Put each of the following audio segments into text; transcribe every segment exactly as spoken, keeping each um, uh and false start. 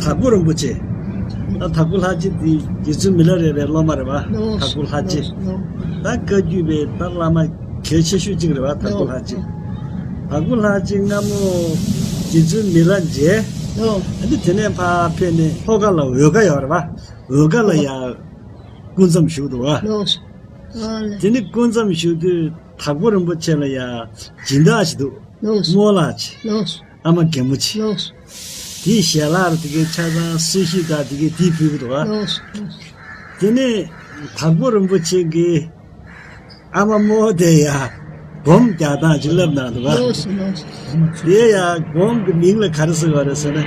དྭགས་པོ་རིན་པོ་ཆེ། ད་དྭགས་པོ་ལྷ་རྗེ་འདི་རྗེ་བཙུན་མི་ལ་རས་པའི་སློབ་མ་རེད་བ། ལགས་སོ། དྭགས་པོ་ལྷ་རྗེ། ལགས་སོ། ད་བཀའ་བརྒྱུད་པའི་ད་བླ་མ་གལ་ཆེ་ཤོས་གཅིག་རེད་བ། དྭགས་པོ་ལྷ་རྗེ། དྭགས་པོ་ལྷ་རྗེ་སྔ་མོ་རྗེ་བཙུན་མི་ལ་མཇལ། ལགས། ཨ་ནི་དེ་ནས་ཕར་ཕེབས་ནས་ལྷོ་ཁ་ལ་འོལ་ཁ་ཡོད་རེད་བ། འོལ་ཁ་ལ་ཡ་སྐུ་མཚམས་བཞུགས་འདུག་བ། ལགས་སོ། ཨ་ལེ། དེ་ནི་སྐུ་མཚམས་བཞུགས་དུས་དྭགས་པོ་རིན་པོ་ཆེ་ལ་ཡ་སྦྱིན་བདག་ཞིག་འདུག། ལགས་སོ། རྨོ་ལགས་ཅིག། ལགས་སོ། ཨ་མ་རྒན་མོ་ཅིག། ལགས་སོ། དེའི་ཞལ་ལག་དེ་གའི་ཆ་ཚང་གསོལ་ཞིག་དང་དེ་གའི་དེའི་ཕུལ་གི་འདུག་ག། ལགས་སོ། ལགས་སོ། དེ་ནས་དྭགས་པོ་རིན་པོ་ཆེ་གིས་ཨ་མ་རྨོ་དེ་ཡ་སྒོམ་རྒྱག་སྟངས་ཅིག་བསླབ་གནང་འདུག་ག། ལགས་སོ། ལགས་སོ། དེ་ཡ་སྒོམ་གྱི་མིང་ལ་ག་རེ་ཟེར་བ་རེད་ཟེར་ན།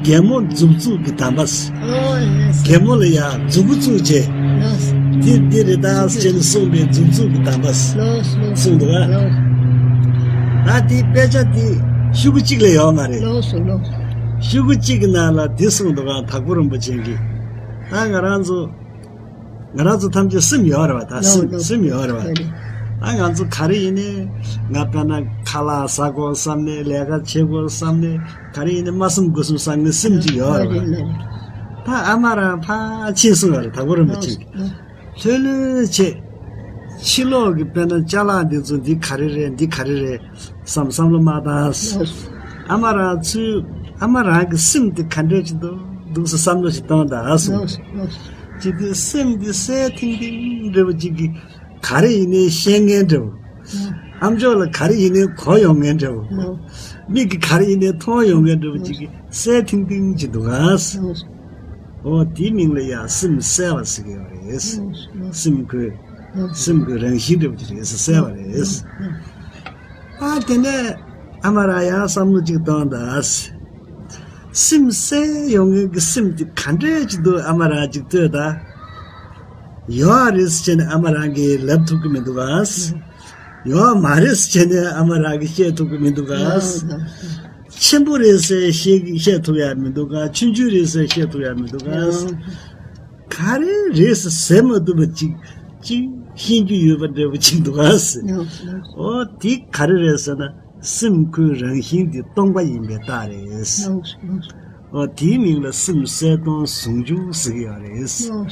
རྒན་མོ་མཛུབ་བཙུགས་ཀྱི་གདམས་པ། ཨོ་ལགས་སོ། རྒན་མོ་ལ་ཡ་མཛུབ་གུ་བཙུགས་བྱས། ལགས་སོ། འདི་འདི་རེད་ད་ཟེར་ནས་གསུངས་པའི་མཛུབ་བཙུགས་ཀྱི་གདམས་པ། ལགས་སོ། ལགས་སོ། གསུངས་འདུག་ག། ལགས་སོ། ད་དེའི་དཔེ་ཆ་དེ་ཤོག་གུ་གཅིག་ལས་ཡོད་མ་རེད། ལགས་སོ། ལགས་སོ། ཤོག་གུ་གཅིག་གི་ནང་ལ་འདི་གསུངས་འདུག་ག། དྭགས་པོ་རིན་པོ་ཆེ་གིས། ད་ང་རང་ཚོ་ང་རང་ཚོ་ཐམས་ཅད་སེམས་ཡོད་རེད་བ། ད་སེམས་ལགས་སོ། སེམས་ཡོད་རེད་བ། ལགས་སོ། ད་ང་ཚོ་ག་རེ་ཡིན་ནའི་ང་དཔེར་ན་ཁ་ལག་ཟ་དགོས་བསམ་ནའི་ལས་ཀ་བྱེད་དགོས་བསམ་ནའི་ག་རེ་ཡིན་ནའི་མ་བསམ་དགུ་བསམ་བསམ་ནའི་སེམས་ཅིག་ཡོད་རེད་བ། ལགས་སོ། ལགས་སོ། ད་ཨ་མ་རང་ཕར་ཕྱིན་སོང་བ་རེད། དྭགས་པོ་རིན་པོ་ཆེ། ལགས་སོ། ལགས་སོ། ལྷོད་ལྷོད་བྱས། ཕྱི་ལོགས་ཀྱི་དཔེར་ན་ཅ་ལག་འདི་ཚོ་འདི་ག་རེ་རེད་འདི་ག་རེ་རེད་བསམ་བསམ་བློ་མ་བཏང་། ལགས་སོ། ཨ་མ་རང་ཚོའི་ཨ་མ་རང་གི་སེམས་དེ་ག་འདྲས་ཅིག་འདུག་འདུག་ཟེར་བསམ་བློ་ཞིག་གཏོང་དང་ཨ་སོ། ལགས་སོ། ལགས་སོ། ཅི་སྟེ་སེམས་འདི་གསལ་ཐིང་ཐིང་འདྲ་བོ་ཅིག་གི་ག་རེ་ཡིན་ནའི་ཤེས་མཁན་འདྲ་བོ། ལགས། ཨ་མཆོག་ལ་ག་རེ་ཡིན་ནའི་གོ་ཡོང་མཁན་འདྲ་བོ། ལགས། མིག་གིས་ག་རེ་ཡིན་ནའི་མཐོང་ཡོང་མཁན་འདྲ་བོ་ཅིག་གི་གསལ་ཐིང་ཐིང་ཅིག་འདུག་ག། ལགས་སོ། འོ་དེའི་མིང་ལ་ཡང་སེམས་གསལ་བ་ཟེར་གྱི་ཡོད་རེད། ལགས་སོ། ལགས་སོ། སེམས་ཁོའི་ལགས་སོ། སེམས་ཁོའི་རང་བཞིན་འདྲ་བོ་ཅིག་རེད་ཟེར་གསལ་བ་རེད། ལགས་སོ། ཨ་དེ་ནས་ཨ་མ་རང་ཡང་བསམ་བློ་ཅིག་གཏོང་དང་། སེམས་གསལ་ཡོང་མཁན་གྱི་སེམས་དེ་ག་འདྲས་ཅིག་འདུག། ཨ་མ་རང་ཅིག་ལྟོས་དང་། ཡོད་རེད་ཟེར་བྱས་ནས་ཨ་མ་རང་གིས་ལབ་ཐུབ་ཀྱི་མི་འདུག་ག། ཡོད་མ་རེད་ཟེར་བྱས་ནས་ཨ་མ་རང་གིས་བཤད་ཐུབ་ཀྱི་མི་འདུག་ག། ཆེན་པོ་རེད་ཟེར་བཤད་བཤད་ཐུབ་ཡ་མི་འདུག་ག། ཆུང་ཆུང་རེད་ཟེར་བཤད་ཐུབ་ཡ་མི་འདུག་ག། ག་རེ་རེད་ཟེར་ཟེར་མ་ཐུབ་པ་ཅིག་ཅིག་ཤེས་རྒྱུ་ཡོད་པ་འདྲ་པོ་ཅིག་འདུག་ག་ཟེར། འོ་དེ་ག་རེ་རེད་ཟེར་ན། སེམས་ཁོའི་རང་བཞིན་དེ་སྟོང་པ་ཡིན་པའི་རྟགས་རེད། ལགས་སོ། ལགས་སོ། འོ་དེའི་མིང་ལ་སེམས་གསལ་སྟོང་ཟུང་འཇུག་ཟེར་གྱི་ཡོད་རེད། ལགས་སོ།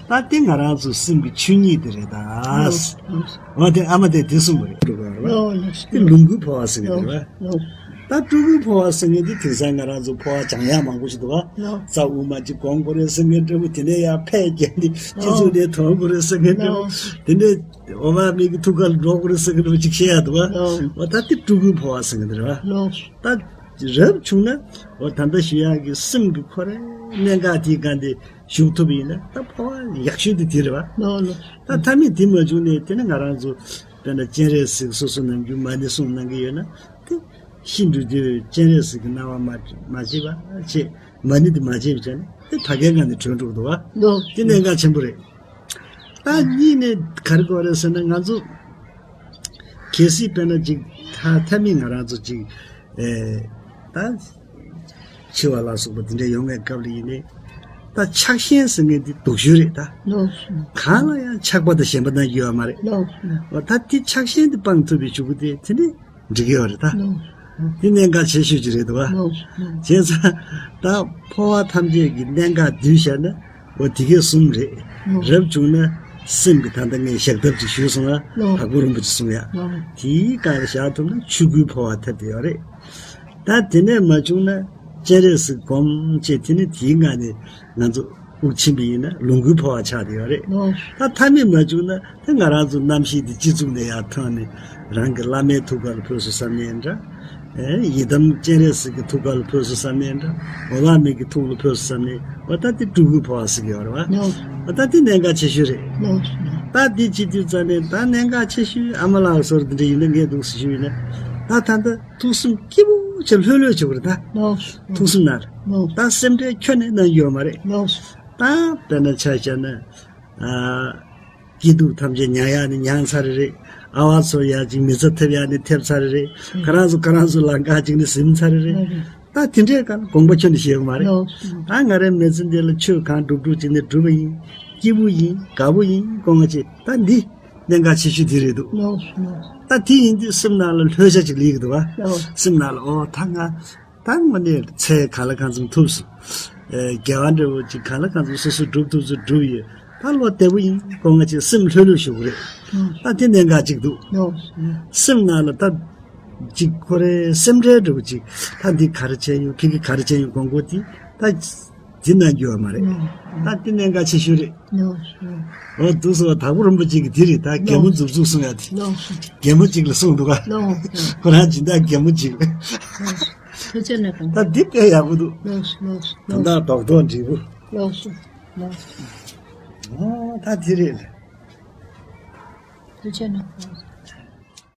ད་དེ་ང་རང་ཚོ་སེམས་ཀྱི་ཆོས་ཉིད་དེ་རེད་ད། ལགས་སོ། ལགས་སོ། འོ་དེ་ཨ་མ་དེས་དེ་གསུངས་པ་རེད། ལགས་སོ། དེ་ལོངས་སྐུའི་འཕོ་བ་ཟེར་གྱི་རེད་པ། ལགས་སོ། ད་སྤྲུལ་སྐུའི་འཕོ་བ་ཟེར་མཁན་དེ་དེང་སང་ང་རང་ཚོ་འཕོ་བ་སྦྱང་ཡག་མང་པོ་ཞིག་འདུག་ག། ལགས་སོ། རྩ་དབུ་མ་གཅིག་སྒོམ་དགོས་རེད་ཟེར་མཁན་འདྲ་པོ། དེ་ནས་ཡར་ཕར་བརྒྱབ་ནས་སྤྱི་གཙུག་ནས་ཐོན་དགོས་རེད་ཟེར་མཁན་འདྲ་པོ། ལགས་སོ། དེ་ནས། འོ་མ་མིག་གི་ཐུགས་ཀ་ལ་འགྲོ་དགོས་རེད་ཟེར་གྱི་འདུག་ཅིག་བཤད་ཡ་འདུག་བ། ལགས། འོ་ད་དེ་སྤྲུལ་སྐུའི་འཕོ་བ་ཟེར་གྱི་འདུག་རེད་བ། ལགས། ད་རབ་བྱུང་ན་འོ་ད་ལྟ་ཞུ་ཡག་གི་སེམས་ཀྱི་ཁོ་རའི་གནད་འགག་དེའི་སྒང་དེ་ཞུགས་ཐུབ་པ་ཡིན་ན་ད་འཕོ་བ་ཡག་ཤོས་དེ་དེ་རེད་བ། ལགས་ལགས། ད་མཐའ་མེད་དེ་མ་བྱུང་ནས་དེ་ནི་ང་རང་ཚོ་དཔེར་ན་སྤྱན་རས་གཟིགས་སོ་སོ་ནམ་རྒྱུན་མ་ཎི་གསུང་གནང་གི་ཡོད་ན་དེ་ཤི་འགྲོ་དུས་སྤྱན་རས་གཟིགས་ཀྱི་སྣང་བ་མ་མ་བྱེད་པ་བྱེད། མ་ཎི་དེ་མ་བྱེད་པ་བྱས་ན་དེ་ཕ་གའི་སྒང་ནས་གྲོལ་འགྲོ་གི་འདུག་བ། ལགས། དེ་གནད་འགག་ཆེན་པོ་རེད། ད་གཉིས་ནས་ག་རེ་དགོས་རེད་ཟེར་ན་ང་ཚོ་གལ་སྲིད་དཔེར་ན་ཅིག་ཐ་ཐ་མི་ང་རང་ཚོ་ཅིག་ཨེ་ད་འཆི་བ་ལ་སོགས་པ་དེ་འདྲ་ཡོང་བའི་སྐབས་ལ་ཡིན་ནའི་ད་ཆགས་ཞེན་ཟེར་མཁན་དེ་སྡུག་ཤོས་རེད་ད། ལགས་སོ། གང་ལ་ཡང་ཆགས་པ་དང་ཞེན་པ་གནང་རྒྱུ་ཡོད་མ་རེད། ལགས་སོ། འོ་ད་དེ་ཆགས་ཞེན་དེ་སྤང་ཐུབ་པའི་ཆུ་བོ་དེ་དེ་ནི་འགྲིག་གི་ཡོད་རེད་ད། ལགས་སོ། དེ་གནད་འགག་ཆེ་ཤོས་ཅིག་རེད་འདུག་བ། ལགས་སོ། བྱས་ཙང་ད་འཕོ་བ་ཐམས་ཅད་ཀྱི་གནད་འགག་བསྡུས་བྱས་ན། འོ་དེ་གས་གསུམ་རེད། ཨོ། རབ་བྱུང་ན་སེམས་ཀྱི་ད་ལྟ་ངས་བཞག་ཐབས་ཅིག་ཞུས་སོང་ང་། ཨོ། དྭགས་པོ་རིན་པོ་ཆེ་གསུང་ཡ། ཨོ། དེའི་སྒང་ལ་བཞག་ཐུབ་ན་ཆོས་སྐུའི་འཕོ་བ་ཐེབས་བསྡད་ཡོད་རེད། ད་དེ་ནས་མ་བྱུང་ན་སྤྱན་རས་གཟིགས་སྒོམ་བྱས་དེ་ནས་དེའི་སྒང་ནས་ང་ཚོ་དབུགས་ཕྱིན་པ་ཡིན་ན་ལོངས་སྐུའི་འཕོ་བ་ཆགས་བསྡད་ཡོད་རེད། ཨོ། ད་མཐའ་མེད་མ་བྱུང་ན་ད་ང་རང་ཚོ་རྣམ་ཤེས་དེ་སྤྱི་གཙུག་ནས་ཡར་ཐོན་ནས་རང་གི་བླ་མའི་ཐུགས་ཀ་ལ་འཕོས་སོང་བསམ་ནའི་འདྲ། ཨེ། ཡི་དམ་སྤྱན་རས་གཟིགས་ཀྱི་ཐུགས་ཀ་ལ་འཕོས་སོང་བསམ་ནའི་འདྲ། འོ་བླ་མའི་གི་ཐུགས་ལ་འཕོས་སོང་བསམ་ནའི་འོ་ད་དེ་སྤྲུལ་སྐུའི་འཕོ་བ་ཟེར་གྱི་ཡོད་རེད་བ། ནོ། འོ་ད་དེ་གནད་འགག་ཆེ་ཤོས་རེད། ནོ། ད་དེ་བྱེད་དུས་ཙ་ནས་ད་གནད་འགག་ཆེ་ཤོས་ཨ་མ་ལགས་སོར་དེ་འདྲ་ཡིན་ན་ངས་འདུག་ཟེར་ཞུས་ཡིན་ན། ད་ད་ལྟ་ཐུགས་སེམས་སྐྱིད་པོ་བྱས་ལྷོད་ལྷོད་བྱེད་དགོས་རེད་ད། ནོ། ཐུགས་སེམས་ནང་ལ། ནོ། ད་སེམས་ཁྲལ་ཁྱོན་ནས་གནང་རྒྱུ་ཡོད་མ་རེད། ནོ། ད་དཔེར་ན་ཆ་བཞག་ན། ཨ། སྐྱིད་སྡུག་ཐམས་ཅད་མྱང་ཡག་ནི་མྱངས་ཚར་རེད། ཨ་བ་ཚོར་ཡག་ཅིག་མི་ཚེ་ཐེབས་ཡག་ནི་ཐེབས་ཚར་རེད། ཁ་རང་ཚོ་ཁ་རང་ཚོ་ལ་འགག་ཅིག་ནི་ཟིན་ཚར་རེད། ད་དེ་འདྲའི་སྒང་དགོངས་པ་ཁྱོན་ནས་བཞེས་ཡོད་མ་རེད། ད་ང་རའི་མི་ཚེ་འདི་ལ་ཆོས་གང་སྒྲུབ་སྒྲུབ་ཅིག་ནི་སྒྲུབ་པ་ཡིན། སྐྱིད་པོ་ཡིན་དགའ་པོ་ཡིན་དགོངས་པ་ཅིག་ད་འདི་གནད་འགག་ཆེ་ཤོས་དེ་རེད་འདུག། ད་དེ་ཡིན་དུས་སེམས་ནང་ལ་ལྷོད་ཤ་ཅིག་ལུས་ཀྱི་འདུག་བ། སེམས་ནང་ལ་ཨོ་ད་ང་། ད་དངོས་གནས་ཚེ་ག་ལ་གང་འཚམ་ཐུབ་སོང་། དགེ་བ་འདྲ་བོ་ཅིག་གང་ལ་གང་འཚམ་སོ་སོས་སྒྲུབ་ཐུབ་ཚོད་སྒྲུབ་ཡོད། ད་བློ་བདེ་པོ་ཡིན་ཁོ་ང་ཅིག་སེམས་ལྷོད་ལྷོད་ཞུ་གི་རེད། ད་དེ་གནད་འགག་ཅིག་འདུག་སེམས་ནང་ལ་ད་ཅིག་ཁོ་རེ་སེམས་ཁྲལ་འདྲ་བོ་ཅིག་ད་འདི་ག་རེ་བྱས་ཡོང་ཁྱེད་ཀྱིས་ག་རེ་བྱས་ཡོང་དགོངས་སྐོར་དེ་ད་འདི་ན་འགྱུར་བ་མ་རེད། ད་དེ་གནད་འགག་ཆེ་ཤོས་རེད། འོ་འདུག་སོ་དྭགས་པོ་རིན་པོ་ཆེ་གི་དེ་རེད། ད་རྒན་མོ་མཛུབ་ཚུགས་གསུང་ཡ་དེ། རྒན་མོ་གཅིག་ལ་གསུངས་འདུག་ག་ཁོ་རང་སྦྱིན་བདག་རྒན་མོ་གཅིག་ཐུགས་རྗེ་གནང་། ད་འདི་དཔེ་ཡག་པོ་འདུག་ལགས་སོ་ལགས་སོ་ད་ལྟ་རྡོག་རྡོག་འབྲས་བུ། ལགས་སོ་ལགས་སོ། ཨོ་ད་དེ་རེད། ཐུགས་རྗེ་གནང་།